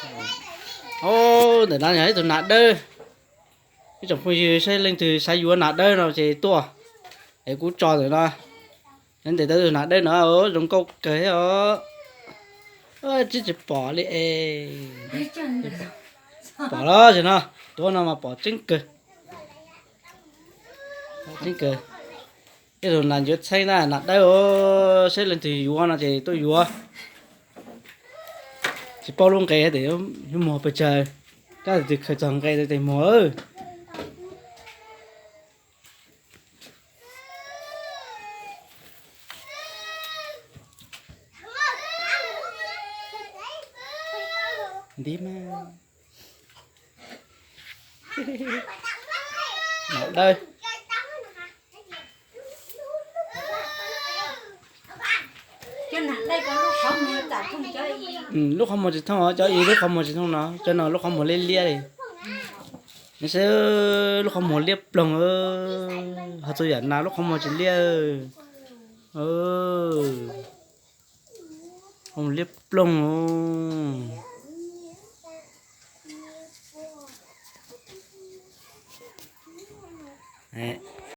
Ntawm no yog ib tug nas dawb. Ib tsoom phooj ywg saib leej twg xav yuav nas dawb no ces tuaj, es kuv tso ntawm no. Ntev tau tus nas dawb no zoo nkauj kawg thiab os. Tsis, tsis pom li es. Pom los tsis no, tuav no mas pom tseeb kawg. Tseeb kawg. Ib tug nas ncuav txheeb na, nas dawb os, saib leej twg yuav no ces tuaj yuav. Tsis paub lub nqe tes muag pes tsawg, kab tus twg khaws txog nqe tes muag. Ntiv mas. Nas dawb. Lub qhov muag tsis thooj, cov ib lub qhov muag tsis thooj no, cov no lub qhov muag liab liab li. Nws saib lub qhov muag liab ploog, ho txhua yam nas lub qhov muag tsis liab. Qhov muag liab ploog.